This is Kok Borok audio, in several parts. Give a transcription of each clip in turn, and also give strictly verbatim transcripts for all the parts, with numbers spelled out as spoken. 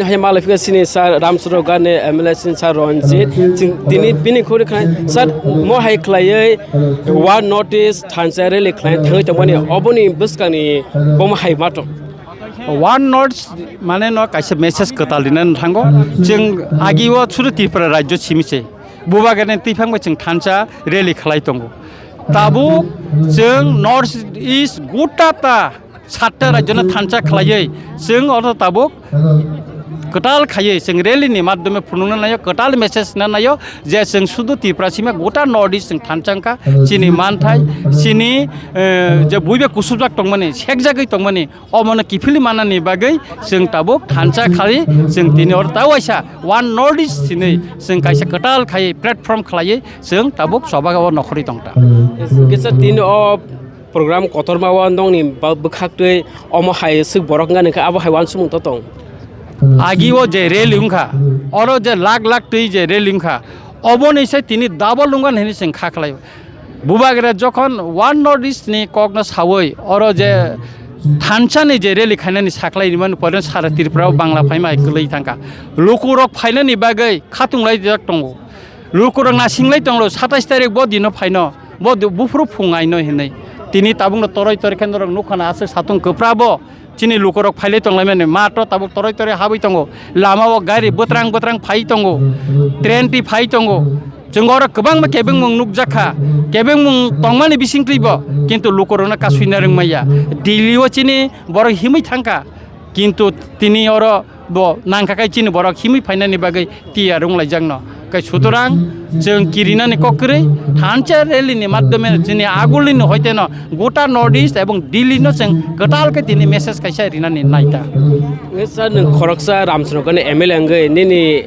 Hai malai phika sini sir Ramchandra Ghat ni M L A sini sir Ranjit. Chwng tini bini khuri khnai sir mo hai khlaiwi One North East thansa rally khlai thangwi tongmani oboni bwskangni bomo hai mato. One North mane no kaisa message kwtal rina thango. Chwng agi o suru Tripura rajyo simi se. Bubagrani twiphang bai chwng thansa rally khlai tongo. Tabuk chwng North East gota ta satta rajyona thansa khlaiwi chwng oro tabuk kwtal khaiwi chwng rally ni madhyome phunukna naio, kwtal message na naio je chwng sudu Tripura sima gota North East chwng thansa wngkha, chini manthai, chini, eh, je buibe kusubjak tongmani, sekjagwi tongmani, omono kiphilwi manani bagwi chwng tabuk thansa khaiwi chwng tini oro ta waisa One North East hinwi chwng kaisa kwtal khaiwi platform khlaiwi chwng tabuk choba o nokhorwi tongta. Kisa tini o program kotorma o nongni ba-, bwkhaktwi omo hai swk borok wngkha nokha abo hai uansukmung to tong. Agi o je rally wngkha, oro je lak lak twi je rally wngkha, oboni se tini double wngkha hinwi chwng kha khlai. Bubagra jokhon One North East ni kokno sawi oro je thansa ni je rally khainani saklai rimani pore sara Tripura o Bangla phaima hai kwlwi thangkha. Lukurok phainani bagwi khatung lai jak tongo. Lukurok nasinglai tonglo satais tarik bo dino phaino, bo di-, buphuru phung aino hinwi. Tini tabukno toroi toroi khe norok nukha na aswk satung kwpra bo. Chini lukurok phailai tonglaimani, matro tabuk toroi toroi habwi tongo, lama o gari bwtrang bwtrang phai tongo, train twi phai tongo. Chwng oro kwbangma kebengmung nukjakha, kebengmung tongmani bisingtwibo, kintu lukurokno kasui narwk maya. Delhi o chini borok himwi thangkha, kintu tini oro bo nangkha khe chini borok himwi phainani bagwi tiyar wng laijakno. Kai sutorang chwng kirinani kok kwrwi thansa rally ni madhyome chini agulini hoiteno gota North East ebong Delhi no chwng kwtal khe tini message kaisa rinani naita. Sir, nwng khoroksa Ramchandra Ghat ni M L A wngwi nini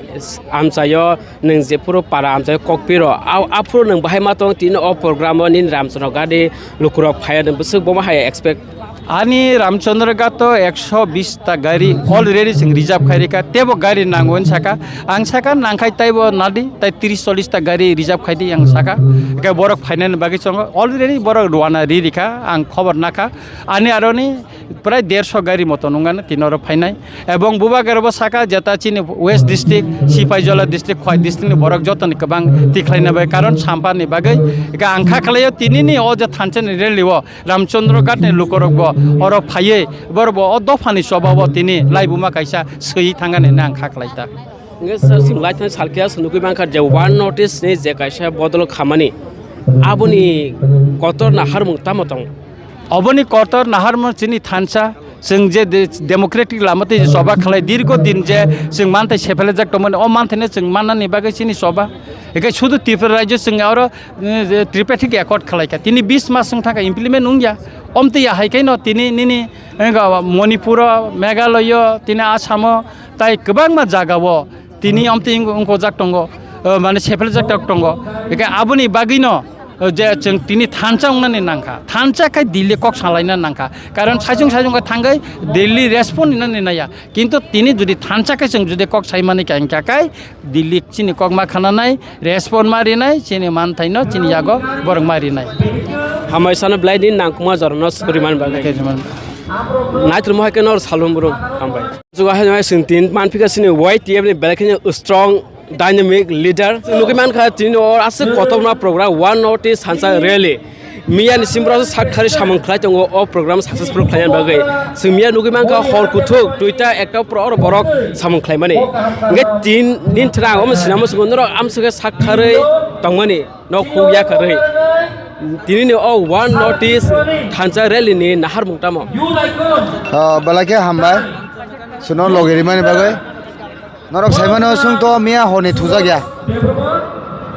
amchaio nwng jephuru para amchaio kok piro, a-, aphuru nwng bahai ma tong tini o program o nini Ramchandra Ghat ni lukurok phaiya nwng bwswk bomo hai expect? Ani Ramchandra Ghat o ekso bish ta gari already chwng reserve khai rikha, teibo gari nango hinwi saka. Ang saka nangkhai teibo nadi, tei tris chollish ta gari reserve khai di ang saka. Hwnkhe borok phainani bagwi chongo already borok rwna ri rikha, ang khobor nakha. Ani aroni prai derso gari moto nungano tini oro phainai. Ebong bubagra bo saka jeta chini West District, Sipaijola District, Khowai District ni borok jotoni kwbang tikhlaina bai karon sampani bagwi. Hwnkhe ang kha khlaio tinini o je thansa ni rally o Ramchandra Ghat ni lukurok bo oro phaiwi borok bo o dopha ni choba o tini laibuma kaisa swiwi thangani hinwi ang kha khlai ta. Hwnkhe sir, chwng lai thani salkhe chwng nugwi mankha je One North East ni je kaisa bodol khamani, aboni kotor naharmung tamo tong? Oboni kotor naharmung chini thansa, chwng je de-, democratic lama twi je choba khlai dirgo din je chwng manthai sephelajak tongmani, o manthaino chwng mannani bagwi chini choba. Hwnkhe sudu Tripura rajyo chwng oro eh, je tripartite accord khlai kha. Tini bis mas wng thang kha implement wng ya. Omtwi ya hai khe no tini nini, eh, ga Manipur o, Meghalaya o, tini Assam o, tai kwbangma jaga o tini omtwi wng-, wngkojak tongo, eh, mane sepheljak tok tongo. Hwnkhe aboni bagwi no, eh, je chwng tini thansa wngnani nang kha. Thansa khai Delhi kok salaina nang kha. Karon saichung saichung khe thangwi Delhi respond rinani naiya. Kintu tini jodi thansa khe chwng jodi kok saimani kha, hwnkhe khai Delhi chini kok ma khananai, respond ma rinai, chini manthaino chini yago borok ma rinai. Hamai sano belai ni nangkukma jorano sukuri man bagwi. Khe juman. Naitrwmo hai khe nor salum brum hambai. Jugo hai hai chwng tin man phika chini Y T F ni belai kheno strong dynamic leader. Nugwi man kha tini or aswk kotorma program One North East Thansa Rally. Miya ni simbra sak thari samung khlai tongo o program successful khlaina bagwi. Chwng miya nugwi mankha hor kuthuk duita ekta pro oro borok samung khlaimani. Hwnkhe tin nin thwrang omo sinamo swngo norok amswkhe sak thari tongmani nok huk ya kharwi. Tini ni o One North East Thansa Rally ni naharmung tamo? Ah, belai khe hambai. Suno logi rimani bagwi. Norok saimano, chwng to miya horni thujak ya.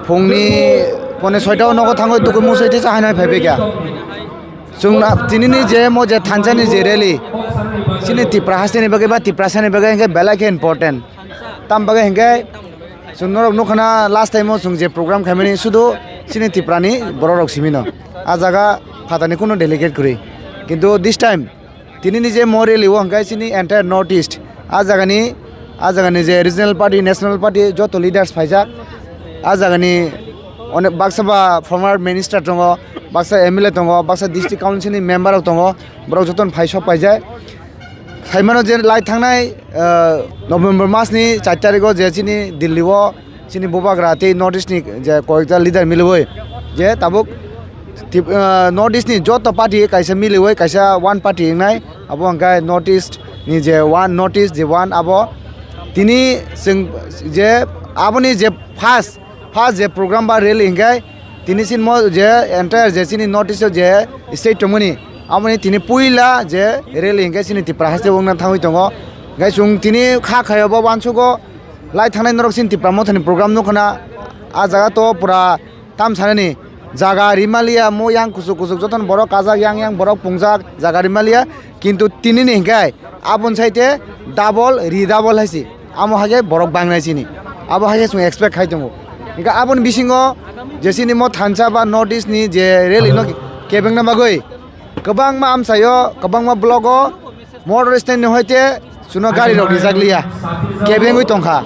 Phungni pone soita o nogo thangwi tukui musai tei chahainai phaibai kha. Chwng na, tinini je mo je thansa ni je rally, chini Tipra haste ni bagwi ba Tiprasa ni bagwi hwnkhe belai khe important. Tam bagwi hwnkhe chwng norok nukha na last time o chwng je program khaimani sudu chini Tipra ni borok rok simi no. A jaga phatani kunu delegate kwrwi. Kintu this time Tinini je mo rally o hwnkhe chini entire North East, a jagani, a jagani je regional party, national party, joto leaders phaijak. A jagani onek baksa ba former minister tongo, baksa M L A tongo, baksa district council ni member rok tongo, borok jotono phai sok paijak. Thaimano je lai thangnai, ah, November mas ni char tarikh o je chini Delhi o chini bubagra tei North East ni je koyekta leader miliwi je tabuk Tip-, ah, North East ni joto party kaisa miliwi kaisa one party wngnai, abo hwnkhe North East ni je one, North East je one abo tini chwng je aboni je first, first je program ba rally hwnkhe tini sinmo je entire je chini North East o je state tongmani aboni tini puila je rally hwnkhe chini Tipra haste wngna thangwi tongo. Hwnkhe chwng tini kha khaio bo uansugo lai thangnai norok chini Tipra Mothani program nukho na. A jaga to pura tam sanani jaga rimaliya, mo yang kuchuk kuchuk jotono borok kajak, yang yang borok pungjak, jaga rimaliya. Kintu tinini hwnkhe aboni saite double, redouble hai se. Amo hai khe borok bangnai chini. Abo hai khe chwng expect khai tongo. Hwnkhe aboni bisingo je chini mo thansa ba North East ni je rally no kebengna bagwi kwbangma amchaio, kwbangma blogo motor stand ni hoite chuno gari rok rijak liya, kebengwi tongkha.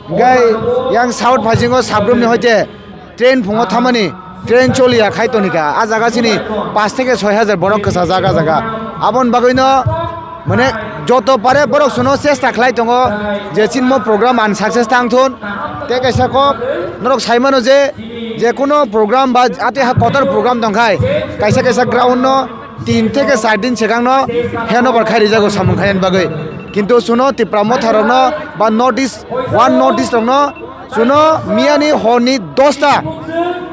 Hwnkhe yang south phasingo sabrum ni hoite train phungo thamani, train choliya khai tonika. A jaga chini pash theke soi hajar borok kwchajak a jaga. Aboni bagwino mane joto pare borok chuno chesta khlai tongo je chinmo program an success thang thun. Tei kaisa kok norok sai mano je, je kuno program ba ate ha kotor program tong khai kaisa kaisa ground no tin theke char din swkang no handover khai rijago samung khainani bagwi. Kintu chuno Tipra Motha rokno ba North East, one North East rokno chuno miyani horni dosta,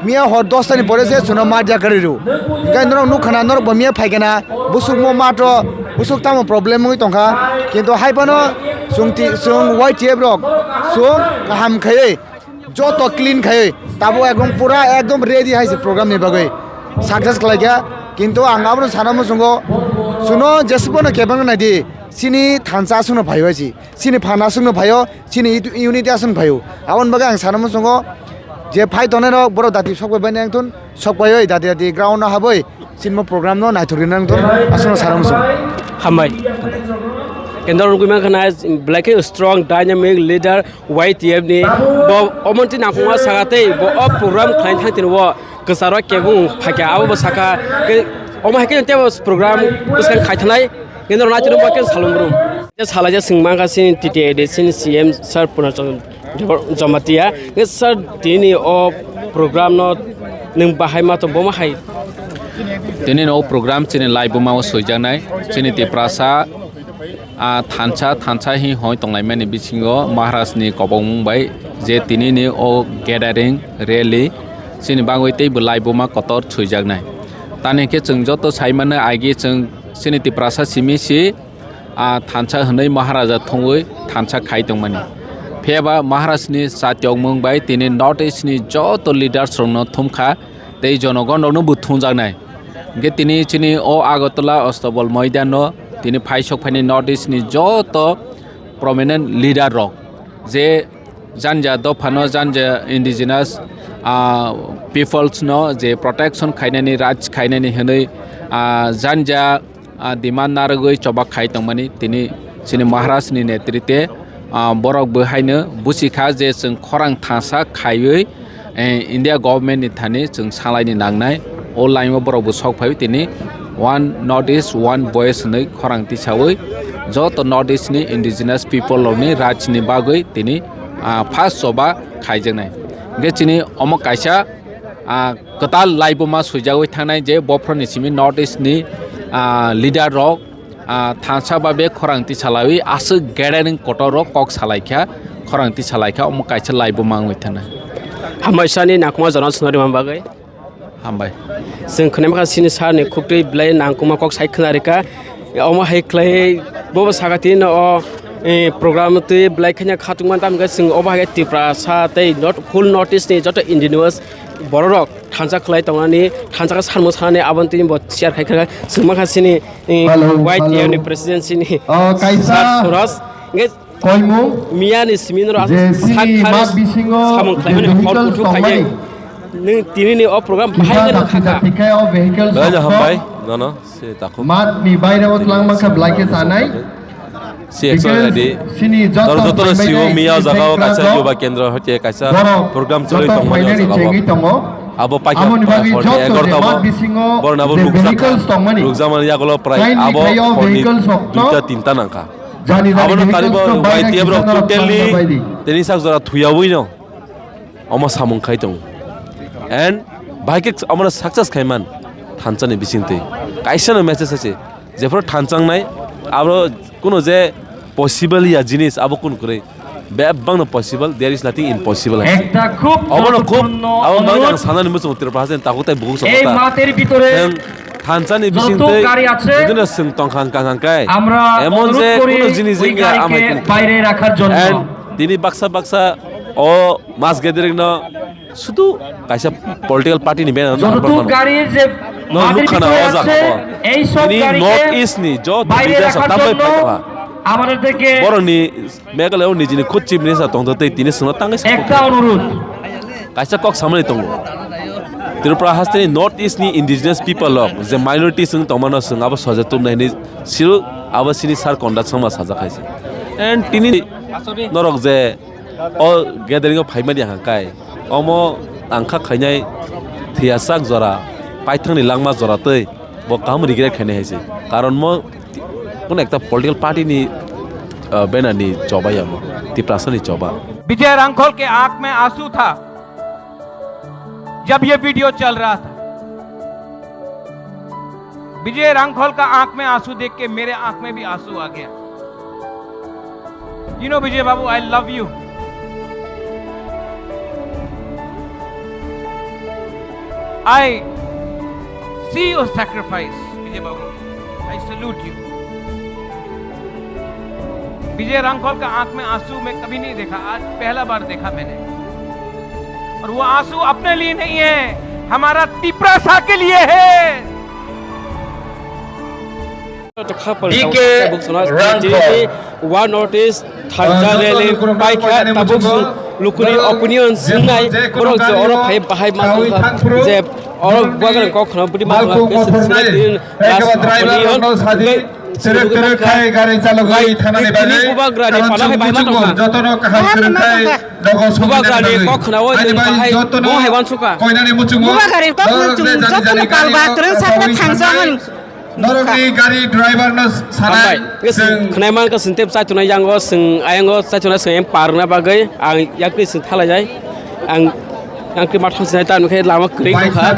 miya hor dosta ni pore se chuno madya kari ru. Hwnkhe norok nukha na, norok bo miya phaikha na, busuk mo matro, busuk tamo problem wngwi tongkha. Kintu hai phano chwng ti-, chwng Y T F rok chwng kaham khaiwi joto clean khai tabuk ekdom pura ekdom ready hai se program ni bagwi success khlai kha. Kintu ang abono sana muchungo, chuno jeswk phano kebengna nai di, chini thansa aswkno phaio hai se, chini phan aswkno phaio, chini unit aswkno phaio. Aboni bagwi ang sana muchungo je phai tongnai rok borok dati sok bai bai nang thun, sok bai oi dati dati ground no haboi. Sinmo program no naithok rinang thun aswkno sana muchung. Hambai. Kendra rungwi mankha na belai khe strong dynamic leader Y T F ni. Bo omonti nangkukma saka tei bo o program khlaina thang tini o kwcharo kebung phaikha abo bo saka. Omo hai khe tebo program bwskang khaithanai kendra naithok bo khe salung brum. Salaija swng mankha chini T T A D C ni C M sir Purna Chandra Jamatia, nge sir, tini o program no nwng bahai ma tong, bo ma hai? Tini no o program chini laibuma o swijaknai, chini Tiprasa, a, thansa, thansa hi hoi tonglaimani bisingo Maharaj ni kobongmung bai je tini ni o gathering, rally, chini bagwi teibo laibuma kotor swijaknai. Tani khe chwng joto sai mano, agi chwng chini Tiprasa simi si, a, thansa hwnwi Maharaja thungwi thansa khai tongmani. Phiya ba Maharaj ni chatiokmung bai tini North East ni joto leaders rokno thumkha tei jonogon rokno bo thumjaknai. Hwnkhe tini chini o Agartala Ostobol Moidan no tini phaisok phaini North East ni joto prominent leader rok je janja dophano, janja indigenous, ah, peoples no je protection khainani, raj khainani hwnwi, ah, janja, ah, demand narwgwi choba khai tongmani tini chini Maharaj ni netrite, ah, borok bo haino busi kha je chwng khorang thangsa khaiwi, eh, India government ni thani chwng salaini nangnai. O line o borok bo sok phaiwi tini One North East, One Voice hwnwi khorang tisawi joto North East ni indigenous people rokni rajni bagwi tini, ah, first choba khaijaknai. Hwnkhe chini omo kaisa, ah, kwtal laibuma swijagwi thangnai je bophorni simi North East ni, ah, leader rok, ah, thansa ba be khorang tisalaiwi aswk gathering kotor rok kok salaikha, khorang tisalaikha, omo kaisa laibuma wngwi thangnai. Hambai sani nangkukma jora swnari man bagwi. Hambai. Chwng khwnai mankha chini sir ni khuktwi belai nangkukma kok sai khwna rikha. Omo hai khlai bobo saka tini o, eh, program twi belai khanya khatungma tamo khe chwng obo hai khe Tiprasa tei not, full North East ni joto indigenous borok rok thansa khlai tongnani, thansa khe sanmung sanani aboni tini bo share khai kha. Chwng mankha chini, eh, Hello, Y T F hello. ni president chini Oh, kaisa sir Suraj. Hwnkhe Koimung miya ni simi noro je aswk chini sak thani mat bisingo samung je khlaimani hor vehicles kuthuk tongmani. Khaiye. Nwng tini ni o program bahai kisa khe dakti kha kha. Dakti khe o vehicles Belai tong hambai, tong. Nono, se takhuk. Mat ni baire o twlang mankha belai khe chanai. Si extra Because ready. Chini joto Noro joto no phaimai siwo nai miya chini jaga o kaisa central yuba kendra hoite kaisa borok program choli joto tongmani o phainani jaga o. Chengwi tongo. Abo paikha Aboni bagwi hor ni joto egarota je bo. Mat bisingo Borna bo je rukjak kha. Vehicles tongmani. Rukjakmani yagulo prai Kindly abo khayo hor ni vehicles rok no. Duita tinta nangkha. Jani jani Abono vehicles karibo no baida Y T F rok kisa no totally tangma baidi. Tini sak jora thuyawi no. Omo samung khai tongo. And bahai khe omono success khai man thansa ni bisingtwi. Kaisa no message ase. Jephuru thansa wngnai, abo kuno je possible ya jinis, abo kun kwrwi. Bebak no possible, there is nothing impossible hai se. Ekta khub Obono khub, guruttwpurno abo bagwi onurod. Ang sanani muchungo Tripura haste ni takhuk tai bukhuk Ei songkha ta. Mater bitore Thang thansa ni joto bisingtwi gari ache, jodi no swng tongkha hwnkha hwnkha kai. Amra Emon onurod je kori kuno jinis oi wngya gari amai ke kun. Baire rakhar jonno. And tini baksa baksa o mass gathering no Sudu kaisa political party ni banner no joto habar mano. Gari je No, madir nukha na, bitore o jaga ache, o. Ei sob Tini gari North ke East ni joto baire leaders rakha tambai jonno phai kha. Amader theke Borok ni Meghalaya o nijini khud chief minister tongtho tei tini sungno tangwi ekta support kha. Onurudh. Kaisa kok samani tongo. Tripura haste ni North East ni indigenous people rok je minorities wng tongmano swng abo soja tubnai hinwi siru abo sini sir Conrad Sangma sajak hai se. And tini norok je O gathering o phaimani hwnka kai, omo ang kha khainai thwiyasak jora, paithakni langma jora tei bo kaham regret khainai hai se. Karon mo kuno ekta political party ni, ah, banner ni choba ya mo, Tiprasa ni choba. विजय रांखल के आंख में आंसू था जब ये वीडियो चल रहा था। विजय रांखल का आंख में आंसू देख के मेरे आंख में भी आंसू आ गया। You know, Vijay Babu, I love you. I see your sacrifice, Vijay Babu. I salute you. विजय रांखल का आंख में आंसू मैं कभी नहीं देखा, आज पहला बार देखा मैंने। और वो आंसू अपने लिए नहीं है, हमारा तिपरासा के लिए है। D K Rangkhol. One North East thansa rally paikha tabuk lukuni opinion swngnai borok je oro phai bahai ma tongkha je oro bubagrani kok khna budi ma tongkha khe swngnai tini last opinion. Terek terek khai gari chalogwi thanani bagwi. Bubagrani pana hai bahai ma tongkha. Jotono kaham swrwngkhai nogo bubagrani kok khna o bahai bo hai wansukha. Bubagrani kok khna chung jotono kalba kwrwng sakna thansa hwn. Norokni gari driver no sanai. Hambai. Chwng khwnai man ka sintep chai tunai yango chwng ayango chai tunai chwng em parna bagwi ang yakni chwng thalai jai. Ang yakni ma thang sinai ta nukhe lama kwrwi tongkha.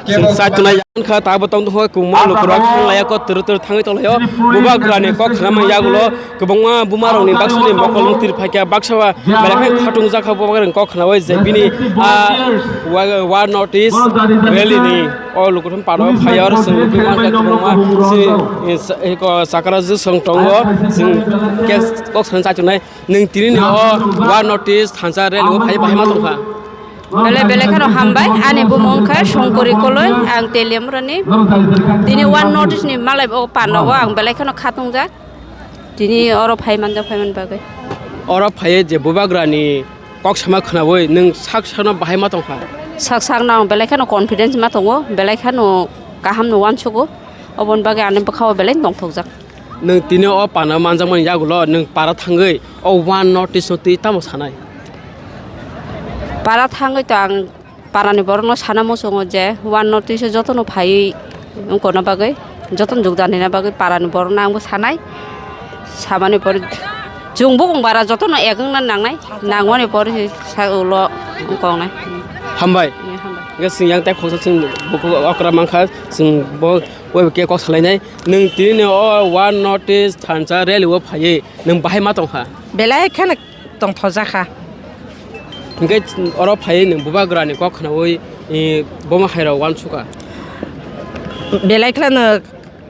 Chwng chai tunai yang kha tabo tong tong kha kwbangma lukurok thang laya ko turu turu thangwi tong laio. Bubagrani kok khna man yagulo kwbangma buma rokni baksa ni mokol muktir phaikha baksa ba belai khe khatung jakha bubagrani kok khnawi je bini a wa-, One North East rally ni. O lukuthum pano phai aro chwng nugwi mankha kwbangma chini, eh, sa-, eh, ko sakra jwswng tongo, chwng kok sana chai tongnai. Nwng tini ni o One North East thansa rally o phai bahai ma tongkha. Belai belai kheno hambai, ani bumung khe Songkori Koloi, ang Teliamurani. Tini One North East ni malai o pano o ang belai kheno khatungjak. Tini oro phai manjak phai man bagwi. Oro phai je bubagrani kok sama khnawi nwng sak sakno bahai ma tongkha? Sak sakno ang belai kheno confidence ma tongo, belai kheno kaham no uansugo, oboni bagwi ani bwkhao belai tongthokjak. Nwng tini o pana manjakmani yagulo nwng para thangwi o One North East no twi tamo sanai? Para thangwi to ang parani borokno sana muchungo je One North East o jotono phaiwi wngkona bagwi, jotono jogdan hina bagwi parani borokno angbo sanai. Samani pore chwng bukung bara jotono ek wngna nangnai, nangmani pore se sa ulo wngkoknai. Hambai. Hambai. Hwnkhe chwng yang tei khoroksa chwng bukhuk okra mankha, chwng bo waibo khe kok salainai. Nwng tini o One North East thansa rally o phaiwi nwng bahai ma tongkha? Belai kheno tongthokjakha. Hwnkhe oro phaiwi nwng bubagrani kok khnaui, eh, bomo hairok uansukha. Belai kheno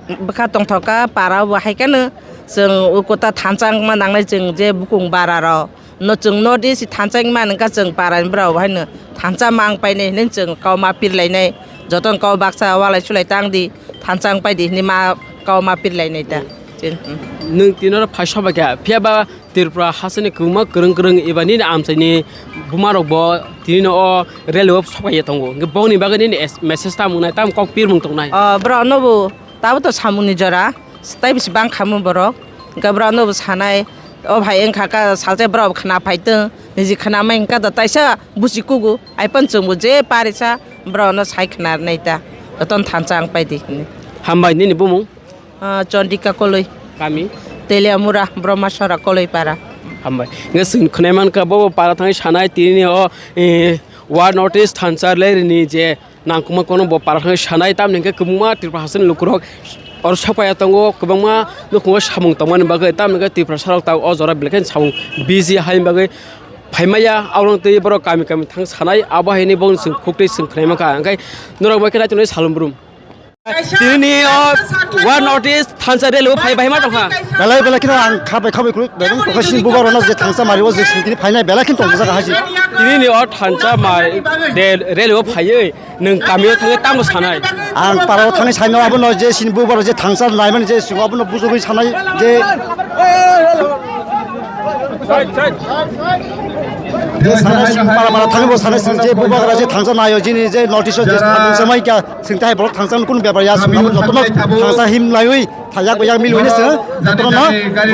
bwkha tongthokha, para o bo hai kheno chwng o kota thansa wngma nangnai, chwng je bukung bara rok no chwng nodi si thansa wngma nangkha, chwng para ni borok bo haino thansa mang painai hinwi chwng kok ma pirlainai, jotono kok baksa walai sulai tang di, thansa wng pai di hinwi ma kok ma pirlainai ta. Nwng tini oro phai sobai kha, phiya ba Tripura hasteni kwbangma kwrwng kwrwng eba nini amchaini buma rok bo tini no o rally o sok pai tongo. Hwnkhe boni bagwi nini es-, message tamo wngnai, tamo kok pirmung tongnai? O, borok no bo tabo to samung ni jora, tei bisi bang khamu borok. Hwnkhe borok no bo sanai, o bhai wngkha kha salsa borok bo khna phai tong, Niji khna mai wngkha da taisa busi kugu, ai pan chwngbo je parisa borokno sai khna nai ta. Jotono thansa ang pai di hwnwi. Hambai, nini bumung? Ah, Chandrika Koloi. Kami? Teliamura, Brahmasora Koloi para. Hambai. Nge sing khwnai mankha bo para thangwi sanai tini o, eh, One North East thansa lerini je nangkukma kono bo para thangwi sanai, tamni hwnkhe kwbangma Tripura hasteni lukurok oro sokpaiya tongo, kwbangma nukhungo samung tongmani bagwi, tamni hwnkhe Tripura sarok ta o jora belai kheno samung busy haini bagwi phaimaya, aboni twi borok kami kami thang sanai, abo haini bongni chwng khuktwi chwng khwnai mankha, hwnkhe norok bai khe naitonwi salom brum. Tini o One North East thansa rally o phai bahai ma tongkha. Belai belai kheno ang khabai khabai khuluk, belai kheno sini bubar rona je thansa mari o je sini tini phainai belai kheno tongjaga haji. Tini ni o thansa mari de rally o phaiwi nwng kami o thangwi tamo sanai. Ang para o thangwi sanai abono je sini bubar je thansa naimani je singo abono bujugwi sanai je je sanai sing para para thangwi bo sanai sing je bubagra je thansa naio jini je notice o je thansa mai kya. Sing tai borok thangsa kunu bepar ya, sing abo jotono thangsa him laiwi thajak bai yak milwi se jotono no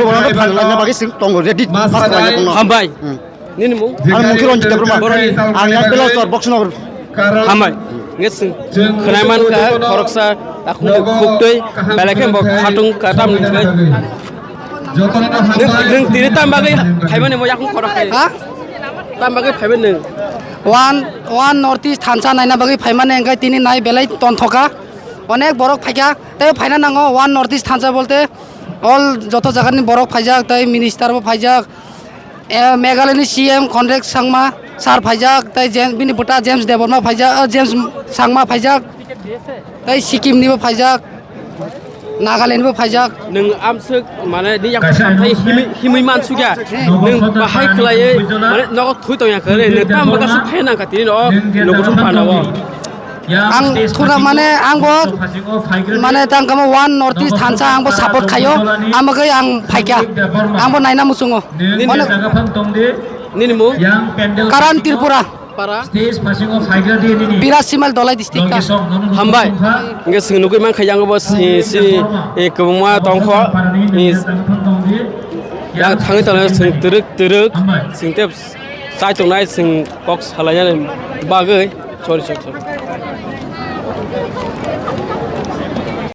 borok no phang laina bagwi sing tongo ready mas khlai tongno. Hambai. Hmm. Nini mung? Ang mung khe Ranjit Debbarma. Boroni? Ang yang Belasor Boxnogor. Hambai. Nge sing khwnai man kha khoroksa takhuk khuktwi belai khe bo khatung katam ni thai. Nung, nung tini tam bagwi phaimani mo yakung khorok khai. Ha? Tam bagwi phaimani nung? One, one North East thansa naina bagwi phaimani, hwnkhe tini nai belai tonthoka. Onek borok phaikha, tei phaina nango one North East thansa bolte all joto jagani borok phaijak, tei minister bo phaijak. Eh, Meghalaya ni C M Conrad Sangma sir phaijak, tei James, bini bwta James Debbarma phaijak, eh, James Sangma phaijak, tei Sikkim nibo phaijak. Nagaland bo phaijak. Nwng amswk mane ni yak samthai himwi, himwi mansukya. Nwng bahai khwlaiwi mane nogo thui tongya khe re, nwng tamo bwkha se phai nang kha tini no, nogo thum pano o. Ang thuna mane ang bo mane tang kamo one North East thansa ang bo support khayo, amagwi ang phaikya, ang bo naina muchungo. Nini mane nini mung? Karan Tripura. Para? Stage phasingo phaikha di nini. Biraj Simal Dhalai district ka. Hambai. Hingke chwng nugui mankha yang bo si, si, eh, kwbangma tongkho. Eh, yang thangwi tongo chwng twrwk twrwk. Hambai. Chwng tei chai tongnai chwng kok salainani bagwi. Sorry, sorry, sorry.